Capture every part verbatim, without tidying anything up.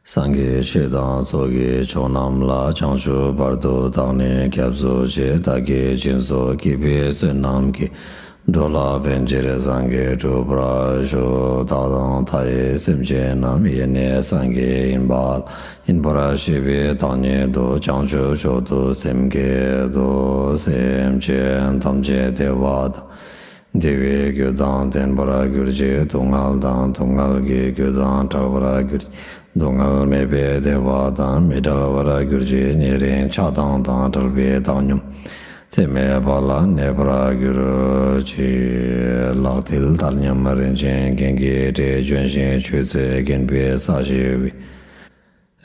སངས་རྒྱས་ཆོས་དང་ཚོགས་ཀྱི་མཆོག་རྣམས་ལ། བྱང་ཆུབ་བར་དུ་བདག་ནི་སྐྱབས་སུ་མཆི། བདག་གིས་སྦྱིན་སོགས་བགྱིས་པའི་བསོད་ནམས་ཀྱིས། འགྲོ་ལ་ཕན་ཕྱིར་སངས་རྒྱས་འགྲུབ་པར་ཤོག། བདག་དང་མཐའ་ཡས་སེམས་ཅན་རྣམས། ཡེ་ནས་སངས་རྒྱས་ཡིན་པ་ལ། ཡིན་པར་ཤེས་པའི་བདག་ཉིད་དུ། བྱང་ཆུབ་མཆོག་ཏུ་སེམས་བསྐྱེད་དོ། སེམས་ཅན་ཐམས་ཅད་བདེ་བ་དང་བདེ་བའི་རྒྱུ་དང་ལྡན་པར་གྱུར་ཅིག། སྡུག་བསྔལ་དང་སྡུག་བསྔལ་གྱི་རྒྱུ་དང་བྲལ་བར་གྱུར་ཅིག། སྡུག་བསྔལ་མེད་པའི་བདེ་བ་དང་མི་འབྲལ་བར་གྱུར་ཅིག། ཉེ་རིང་ཆགས་སྡང་དང་བྲལ་བའི་བཏང་སྙོམས་ཚད་མེད་པ་ལ་གནས་པར་གྱུར་ཅིག། ལག་མཐིལ་ལྟར་མཉམ་རིན་ཆེན་རྒྱན་གྱི་སྒྲས་ལྗོན་ཤིང་ཆུ་ཚོད་བརྒྱན་པའི་ས་གཞི་བའི།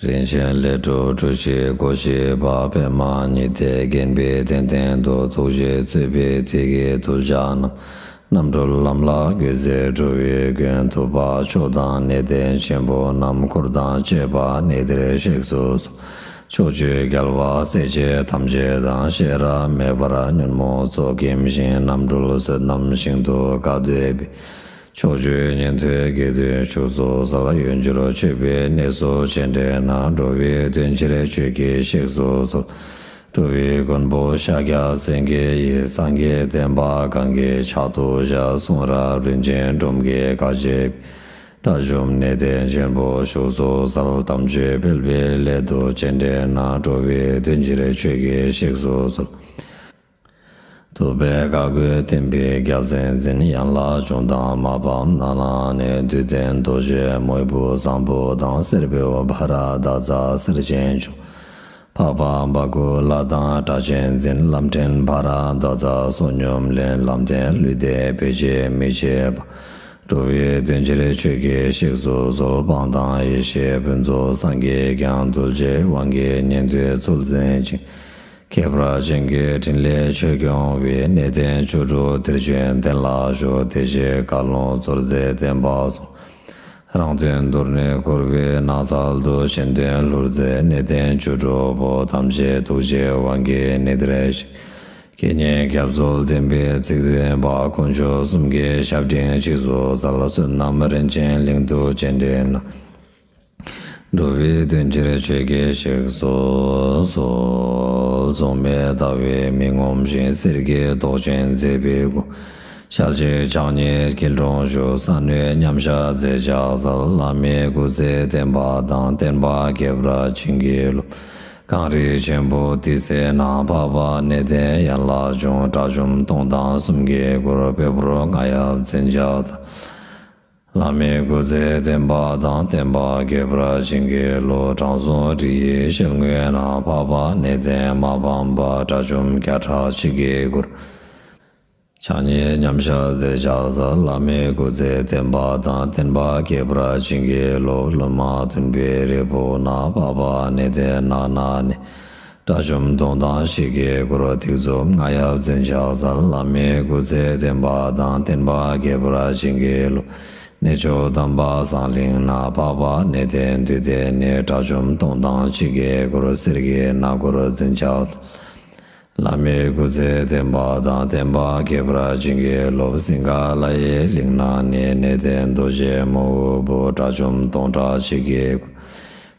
རིན་ཆེན་ལས་གྲུབ་གྲུ་བཞི་སྒོ་བཞི་པ། པདྨ་ཉི་ཟླས་བརྒྱན་པའི་གདན་སྟེང་དུ། ཐུགས་རྗེས་གཙོས་པའི་དེ་ཡི་གདུལ་བྱ་རྣམས། རྣམ་གྲོལ་ལམ་ལ་འགོད་མཛད་འགྲོ་བའི་མགོན། ཐུབ་པ་མཆོག་དང་གནས་བརྟན་ཆེན་པོ་རྣམས། འཁོར་དང་བཅས་པ་གནས་འདིར་གཤེགས་སུ་གསོལ། ཕྱོགས་བཅུའི་རྒྱལ་བ་སྲས་བཅས་ཐམས་ཅད་དང་། ཤེས་རབ་མེ་འབར་ཉོན་མོངས་ཚོགས་སྐེམ་ཞིང་། རྣམ་གྲོལ་བསོད་ནམས་ཞིང་དུ་ག་དོས་པའི། ཕྱོགས་བཅུའི་ཉན་ཐོས་དགེ་འདུན་བཞུགས་སུ་གསོལ། ཡུལ་གྱུར་མཆོད་པའི་གནས་སུ་སྤྱན་འདྲེན་ན། འགྲོ་བའི་དོན་ཕྱིར་ཁྱོད་ཀྱིས་གཤེགས་སུ་གསོལ། འགྲོ་བའི་མགོན་པོ་ཤཱཀྱ་སེང་གེ་ཡིས། སངས་རྒྱས་བསྟན་པ་གང་གི་ཕྱག་ཏུ་བཞག། གསུང་རབ་རིན་ཆེན་སྒྲོམ་གྱིས་བཀའ་བརྒྱད་པའི། དགྲ་བཅོམ་གནས་བརྟན་ཆེན་པོར་བཞུགས་སུ་གསོལ། དམ་ཆོས་སྤེལ་བའི་སླད་དུ་སྤྱན་འདྲེན་ན། འགྲོ་བའི་དོན་ཕྱིར་ཁྱོད་ཀྱིས་གཤེགས་སུ་གསོལ། ཐུབ་པའི་བཀའ་བསྒོས་བསྟན་པའི་རྒྱལ་མཚན་འཛིན། ཡན་ལག་འཇོམས་དང་མ་ཕམ་རྣ་ལམ་ནས། བདུད་འདུལ་རྡོ་རྗེ་མོའི་བུ་བཟང་པོ་དང་། སེར་པོའི་བྷ་ར་དྭ་ཚ་གསེར་ཅན་མཆོག། འཕགས་པ་འབའ་ཀུ་ལ་དང་སྒྲ་གཅན་འཛིན། ལམ་འདྲེན་འཕགས་ར་དྭ་ཚ་བསོད་སྙོམས་ལེན། ལམ་བསྟན་ལུས་འདི་བེད་སྤྱད་མི་བྱེད་པ། འགྲོ་བའི་དོན་ཕྱིར་ཁྱོད་ཀྱིས་གཤེགས་སུ་གསོལ། སྤང་དང་ཡེ་ཤེས་ཕུན་ཚོགས་སངས་རྒྱས་ཀྱང་། གདུལ་བྱའི་དབང་གིས་ཉན་ཐོས་ཚུལ་འཛིན་ཅིང་། ཁྱད་པར་ཅན་གྱི་ཕྲིན་ལས་ཆོས་སྐྱོང་བའི། གནས་བརྟན་བཅུ་དྲུག་དེར་བྱོན་གདན་ལ་བཞུགས། དེ་རྗེས་བཀའ་ལུང་རྩོལ་མཛད་བསྟན་པ་སྲུང་། རང་དོན་དོར་ནས་འཁོར་བའི་ནགས་ཚལ་དུ། གཞན་དོན་བསླུར་མཛད་གནས་བརྟན་བཅུ་དྲུག་པོ། ཐམས་ཅད་ཐུགས་རྗེའི་དབང་གིས་གནས་འདིར་གཤེགས། དགེ་བསྙེན་སྐྱབས་སུ་བསྟེན་པའི་ཚིག་བདུན་པ། དཀོན་མཆོག་གསུམ་གྱི་ཞབས་འབྲིང་ཅིག་ཏུ་སྩལ། བསོད་ནམས་རིན་ཆེན་གླིང་དུ་སྤྱན་འདྲེན་ན། འགྲོ་བའི་དོན་ཕྱིར་ཁྱོད་ཀྱིས་གཤེགས་སུ་གསོལ། མཚུངས་མེད་ཟླ་བའི་མིག་ངོམས་ཤིང་། གསེར་གྱི་མདོག་ཅན་མཛེས་པའི་སྐུ། ཞལ་གཅིག་ཕྱག་གཉིས་སྐྱིལ་ཀྲུང་བཞུགས། ས་གནོན་མཉམ་བཞག་མཛད་ཕྱག་འཚལ། བླ་མའི་སྐུ་ཚེ་བརྟན་པ་དང་། བསྟན་པ་རྒྱས་པར་བྱིན་གྱིས་རློབས། གངས་རི་ཆེན་པོ་ཏི་སེའི་ནང་། འཕགས་པ་གནས་བརྟན་ཡན་ལག་འབྱུང་། དགྲ་བཅོམ་སྟོང་དང་གསུམ་གྱི་སྐུར། དཔལ་འབར་རྔ་ཡབ་འཛིན་ཕྱག་འཚལ། བླ་མའི་སྐུ་ཚེ་བརྟན་པ་དང་། བསྟན་པ་རྒྱས་པར་བྱིན་གྱིས་རློབས། དྲང་སྲོང་རི་ཡི་ཤེལ་ངོས་ན། འཕགས་པ་གནས་བརྟན་མ་ཕམ་པ། དགྲ་བཅོམ་བརྒྱ་ཕྲག་གཅིག་གི་སྐུར། ཕྱག་གཉིས་མཉམ་བཞག་མཛད་ཕྱག་འཚལ། བླ་མའི་སྐུ་ཚེ་བརྟན་པ་དང་། བསྟན་པ་རྒྱས་པར་བྱིན་གྱིས་རློབས། ལྷུན་མ་ཐུན་པའི་རི་བོ་ན། འཕགས་པ་གནས་བརྟན་ནགས་ན་གནས། དགྲ་བཅོམ་སྟོང་དང་གཅིག་གི་སྐུར། ཐེག་མཛུབ་རྔ་ཡབ་འཛིན་ཕྱག་འཚལ། བླ་མའི་སྐུ་ཚེ་བརྟན་པ་དང་། བསྟན་པ་རྒྱས་པར་བྱིན་གྱིས་རློབས། གནས་མཆོག་དམ་པ་ཟངས་གླིང་ན། འཕགས་པ་གནས་བརྟན་དུས་མཐའི་གནས། དགྲ་བཅོམ་སྟོང་དང་གཅིག་གི་སྐུར། གསེར་གྱི་སྣ་སྒོར་འཛིན་ཕྱག་འཚལ། བླ་མའི་སྐུ་ཚེ་བརྟན་པ་དང་། བསྟན་པ་རྒྱས་པར་བྱིན་གྱིས་རློབས། སིང་ག་ལ་ཡི་གླིང་ན་གནས། གནས་བརྟན་རྡོ་རྗེ་མོའི་བུ། དགྲ་བཅོམ་སྟོང་ཕྲག་གཅིག་གི་སྐུ།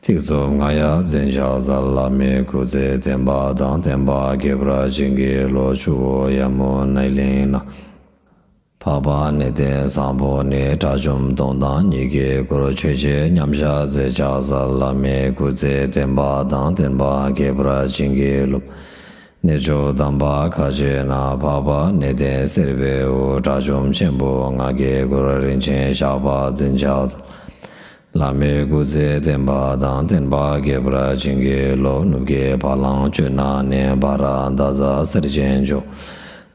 ཐེག་མཛུབ་རྔ་ཡབ་འཛིན་ཕྱག་འཚལ། བླ་མའི་སྐུ་ཚེ་བརྟན་པ་དང་། བསྟན་པ་རྒྱས་པར་བྱིན་གྱིས་རློབས། ཆུ་བོ་ཡ་མུ་ནའི་གླིང་ན། འཕགས་པ་གནས་བརྟན་བཟང་པོ་ནི། དགྲ་བཅོམ་སྟོང་དང་ཉིད་ཀྱི་སྐུར། ཆོས་རྗེ་མཉམ་བཞག་མཛད་ཕྱག་འཚལ། བླ་མའི་སྐུ་ཚེ་བརྟན་པ་དང་། བསྟན་པ་རྒྱས་པར་བྱིན་གྱིས་རློབས། གནས་མཆོག་དམ་པ་ཁ་ཆེ་ན། འཕགས་པ་གནས་བརྟན་སེར་པོའི་དབུ། དགྲ་བཅོམ་ཆེན་པོ་ལྔ་བརྒྱའི་སྐུར། རིན་ཆེན་ཞགས་པ་འཛིན་ཕྱག་འཚལ། བླ་མའི་སྐུ་ཚེ་བརྟན་པ་དང་། བསྟན་པ་རྒྱས་པར་བྱིན་གྱིས་རློབས། ནུབ་ཀྱི་བ་ལང་སྤྱོད་ནག་ནས། འཕགས་པ་དྭགས་པོ་སེར་ཆེན་མཆོག།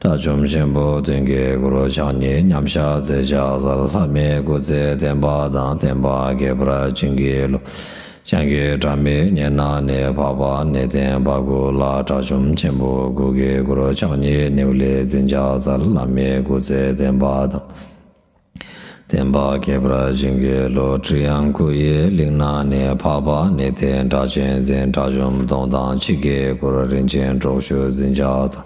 དགྲ་བཅོམ་ཆེན་པོ་བདུན་གྱི་སྐུར། ཕྱག་གཉིས་མཉམ་བཞག་མཛད་ཕྱག་འཚལ། ལྷ་མོའི་སྐུ་ཚེ་བརྟན་པ་དང་། བསྟན་པ་རྒྱས་པར་བྱིན་གྱིས་རློབས། ལྕང་གི་སྒྲ་མི་སྙན་ནག་ནས། འཕགས་པ་གནས་བརྟན་འབའ་ཀུ་ལ། དགྲ་བཅོམ་ཆེན་པོ་དགུ་གི་སྐུར། ཕྱག་གཉིས་ནེའུ་ལེ་འཛིན་ཕྱག་འཚལ། ལྷ་མོའི་སྐུ་ཚེ་བརྟན་པ་དང་། བསྟན་པ་རྒྱས་པར་བྱིན་གྱིས་རློབས། ཀྲི་ཡང་ཀུ་ཡི་གླིང་ན་གནས། འཕགས་པ་གནས་བརྟན་སྒྲ་གཅན་འཛིན། དགྲ་བཅོམ་སྟོང་དང་གཅིག་གི་སྐུར། རིན་ཆེན་གྲོགས་སུ་འཛིན་ཕྱག་འཚལ།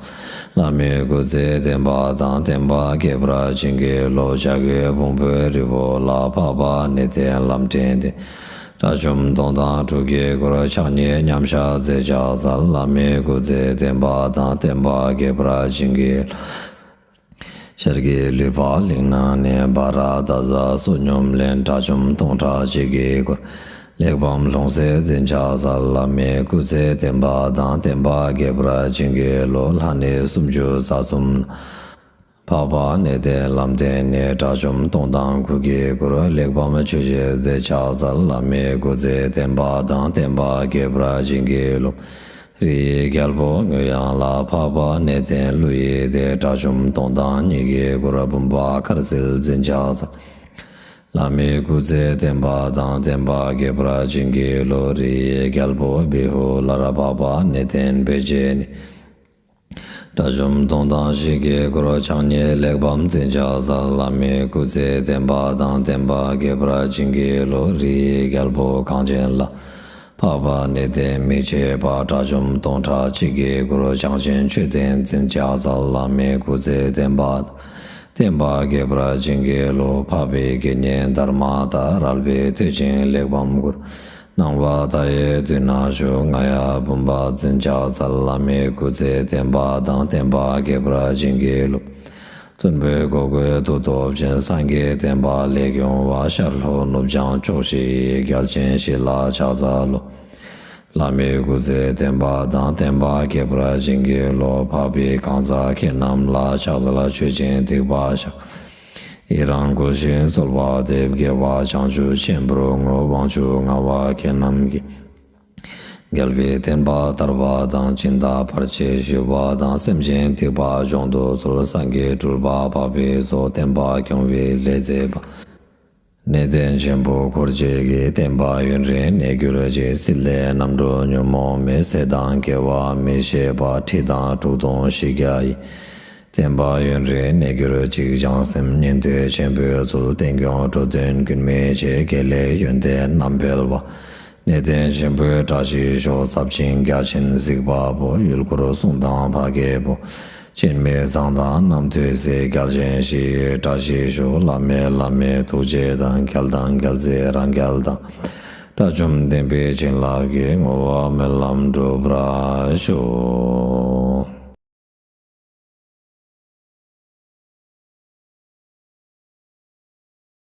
ལྷ་མོའི་སྐུ་ཚེ་བརྟན་པ་དང་། བསྟན་པ་རྒྱས་པར་བྱིན་གྱིས་རློབས། བྱ་རྒོད་ཕུང་པོའི་རི་བོ་ལ། འཕགས་པ་གནས་བརྟན་ལམ་འདྲེན་ཏེ། དགྲ་བཅོམ་སྟོང་དང་དྲུག་གི་སྐུར། ཕྱག་གཉིས་མཉམ་བཞག་མཛད་ཕྱག་འཚལ། བླ་མའི་སྐུ་ཚེ་བརྟན་པ་དང་། བསྟན་པ་རྒྱས་པར་བྱིན་གྱིས་རློབས། ཤར་གྱི་ལུས་འཕགས་གླིང་ན་གནས། བྷ་དྲ་དྷ་ས་བསོད་སྙོམས་ལེན། དགྲ་བཅོམ་སྟོང་ཕྲག་གཅིག་གི་སྐུར། གླེགས་བམ་ལྷུང་བཟེད་འཛིན་ཕྱག་འཚལ། བླ་མའི་སྐུ་ཚེ་བརྟན་པ་དང་། བསྟན་པ་རྒྱས་པར་བྱིན་གྱིས་རློབས། ལྷ་གནས་སུམ་ཅུ་རྩ་གསུམ། འཕགས་པ་གནས་བརྟན་ལམ་བརྟན་གནས། དགྲ་བཅོམ་སྟོང་དང་དགུ་གི་སྐུར། གླེགས་བམ་ཆུ་སྐྱེས་རྫས་ཕྱག་འཚལ། བླ་མའི་སྐུ་ཚེ་བརྟན་པ་དང་། བསྟན་པ་རྒྱས་པར་བྱིན་གྱིས་རློབས། རིའི་རྒྱལ་པོ་ངོས་ཡངས་ལ། འཕགས་པ་གནས་བརྟན་ཀླུ་ཡི་སྡེ། དགྲ་བཅོམ་སྟོང་དང་གཉིས་ཀྱི་སྐུར། བུམ་པ་དཀར་སིལ་འཛིན་ཕྱག་འཚལ། བླ་མའི་སྐུ་ཚེ་བརྟན་པ་དང་། བསྟན་པ་རྒྱས་པར་བྱིན་གྱིས་རློབས། རིའི་རྒྱལ་པོ་བེ་ཧུ་ལར། འཕགས་པ་གནས་བརྟན་བེ་ཅོན་ནི། དགྲ་བཅོམ་སྟོང་དང་བཞི་གི་སྐུར། ཕྱག་གཉིས་གླེགས་བམ་འཛིན་ཕྱག་འཚལ། བླ་མའི་སྐུ་ཚེ་བརྟན་པ་དང་། བསྟན་པ་རྒྱས་པར་བྱིན་གྱིས་རློབས། རིའི་རྒྱལ་པོ་གངས་ཅན་ལྷ། འཕགས་པ་གནས་བརྟན་མི་ཕྱེད་པ། དགྲ་བཅོམ་སྟོང་ཕྲག་གཅིག་གི་སྐུར། བྱང་ཆེན་མཆོད་རྟེན་འཛིན་ཕྱག་འཚལ། བླ་མའི་སྐུ་ཚེ་བརྟན་པ་དང་། བསྟན་པ་རྒྱས་པར་བྱིན་གྱིས་རློབས། འཕགས་པའི་དགེ་བསྙེན་དྷརྨ་ཏ། རལ་པའི་མཐིལ་ཕྱིན་གླེགས་བམ་དགུར། སྣང་བ་མཐའ་ཡས་མདུན་ན་བཞུགས། རྔ་ཡབ་བུམ་པ་འཛིན་ཕྱག་འཚལ། བླ་མའི་སྐུ་ཚེ་བརྟན་པ་དང་། བསྟན་པ་རྒྱས་པར་བྱིན་གྱིས་རློབས། བཙུན་པོའི་གོ་བགོས་མཐུ་སྟོབས་ཅན། སངས་རྒྱས་བསྟན་པ་ལེགས་ཡོང་བ། ཤར་ལྷོ་ནུབ་བྱང་ཕྱོགས་བཞི་ཡི། རྒྱལ་ཆེན་བཞི་ལ་ཕྱག་འཚལ་ལོ། བླ་མའི་སྐུ་ཚེ་བརྟན་པ་དང་། བསྟན་པ་རྒྱས་པར་བྱིན་གྱིས་རློབས། འཕགས་པའི་གང་ཟག་ཁྱེད་རྣམས་ལ། ཕྱག་འཚལ་མཆོད་ཅིང་ཐིགས་པ་བཞག། ཡི་རང་བསྐུལ་ཞིང་གསོལ་བ་འདེབས། དགེ་བ་བྱང་ཆུབ་ཆེན་པོར་བསྔོ། དབང་ཕྱུག་ངག་དབང་ཁྱེད་རྣམས་ཀྱིས། རྒྱལ་བའི་བསྟན་པ་དར་བ་དང་། སྦྱིན་བདག་བར་ཆད་ཞི་བ་དང་། སེམས་ཅན་སྡིག་པ་སྦྱོང་དུ་གསོལ། སངས་རྒྱས་སྤྲུལ་པ་འཕགས་པའི་ཚོགས། བསྟན་པ་སྐྱོང་བའི་ལས་མཛད་པ། གནས་བརྟན་ཆེན་པོ་འཁོར་བཅས་ཀྱི། བསྟན་པ་ཡུན་རིང་གནས་གྱུར་ཅིག། སྲིད་ལས་རྣམ་གྲོལ་ཉོན་མོངས་མེད། ཟས་དང་སྐྱེ་བ་མི་ཤེས་པ། ཁྲི་དང་ཁྲུ་དོང་བཞི་བརྒྱ་ཡི། བསྟན་པ་ཡུན་རིང་གནས་གྱུར་ཅིག། བྱང་སེམས་ཉན་ཐོས་ཆེན་པོའི་ཚུལ། བསྟན་སྐྱོང་འགྲོ་དོན་རྒྱུན་མི་ཆད། དགེ་ལེགས་ཡོན་ཏན་རྣམ་འཕེལ་བ། གནས་བརྟན་ཆེན་པོའི་བཀྲ་ཤིས་ཤོག། ཚབས་ཆེན་རྒྱལ་ཆེན་གཟིགས་པ་པོ། ཡུལ་འཁོར་སྲུང་དང་ཕ་གི་པོ། ཆེན་མི་ཚང་དང་རྣམ་ཐོས་སྲས། རྒྱལ་ཆེན་བཞི་ཡི་བཀྲ་ཤིས་ཤོག། བླ་མའི་བླ་མའི་ཐུགས་རྗེ་དང་། རྒྱལ་དང་རྒྱལ་སྲས་རང་རྒྱལ་དང་། དགྲ་བཅོམ་བསྟན་པའི་བྱིན་རླབས་ཀྱིས། བསྔོ་བ་སྨོན་ལམ་འགྲུབ་པར་ཤོག།